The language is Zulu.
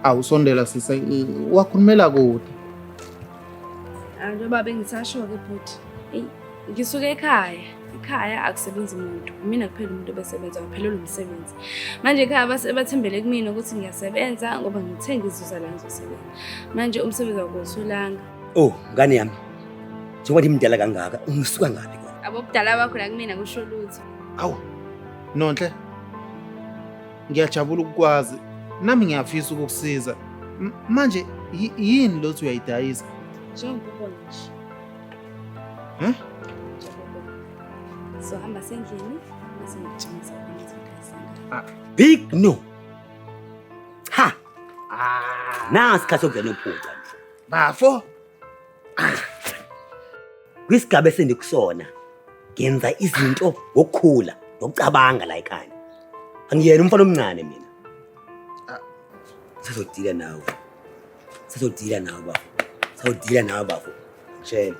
Awusondela sise wakhulumela kude. Ah, njengoba bengisasho-ke bhuti, eyi ngisuke ekhaya. Ekhaya akusebenzi muntu. Mina kuphela umuntu obesebenza waphelelwa umsebenzi. Manje ekhaya bathembele kumina ukuthi ngiyasebenza ngoba ngithe ngizuza la ngizosebenza. Manje umsebenzi awuwutholanga. Oh, ngane yami. Njengoba ndimdala kangaka, ungisuka ngaphi kona? Abobudala bakho la kumina kusho lutho. Awu, Nonhle. Ngiyajabula ukukwazi. Nami ngiyafisa ukukusiza. Manje yini lothi uyayidayisa? Njengoba ubona nje. Heh? Njengoba ubona. Sohamba sendlini bese ngikutshengisa ukuthi udayisa ngani. Ah. Big no. Cha. Ah. Nasi isikhathi sokungena uphuca. Bafo. Kwisigaba esendikusona ngenza izinto ngokukhula nokucabanga la ekhaya. Angiyena umfana omncane mina. Ah. Sazodila nawe. Sazodila nawe bafo. Sazodila nawe bafo. Tshela.